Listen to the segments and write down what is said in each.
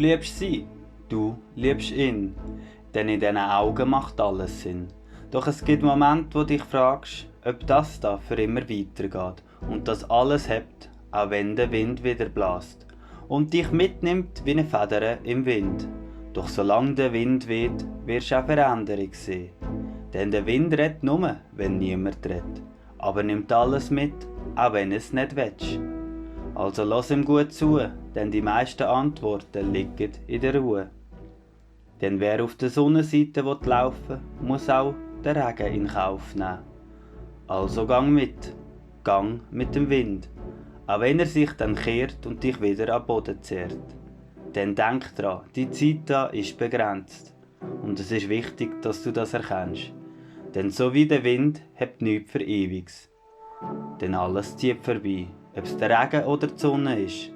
liebst sie, du liebst ihn, denn in diesen Augen macht alles Sinn. Doch es gibt Momente, wo dich fragst, ob das da für immer weitergeht und das alles hebt, auch wenn der Wind wieder bläst und dich mitnimmt wie eine Feder im Wind. Doch solange der Wind weht, wirst du auch Veränderung sehen. Denn der Wind redet nur, wenn niemand redet, aber nimmt alles mit, auch wenn es nicht willst. Also lass ihm gut zu, denn die meisten Antworten liegen in der Ruhe. Denn wer auf der Sonnenseite laufen will, muss auch den Regen in Kauf nehmen. Also gang mit dem Wind, auch wenn er sich dann kehrt und dich wieder am Boden zerrt. Denn denk dran, die Zeit da ist begrenzt und es ist wichtig, dass du das erkennst. Denn so wie der Wind hat nichts für Ewiges. Denn alles zieht vorbei, ob es der Regen oder die Sonne ist.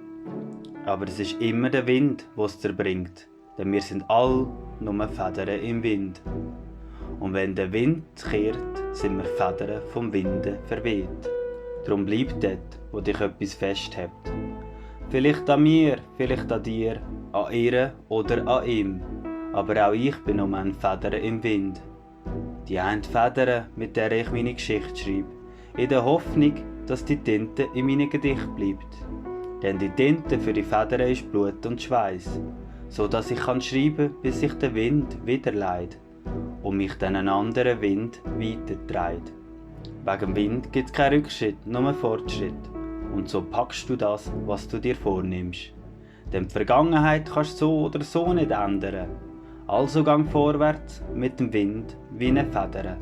Aber es ist immer der Wind, der es dir bringt, denn wir sind all nur Federn im Wind. Und wenn der Wind kehrt, sind wir Federn vom Winde verweht. Darum bleib dort, wo dich etwas festhält. Vielleicht an mir, vielleicht an dir, an ihr oder an ihm. Aber auch ich bin nur eine Feder im Wind. Die eine Feder, mit der ich meine Geschichte schreibe, in der Hoffnung, dass die Tinte in meinem Gedicht bleibt. Denn die Tinte für die Federn ist Blut und Schweiß, so dass ich schreiben kann, bis sich der Wind wieder leidet und mich dann einen anderen Wind weitertreibt. Wegen dem Wind gibt es keinen Rückschritt, nur Fortschritt. Und so packst du das, was du dir vornimmst. Denn die Vergangenheit kannst du so oder so nicht ändern. Also gang vorwärts mit dem Wind wie eine Feder.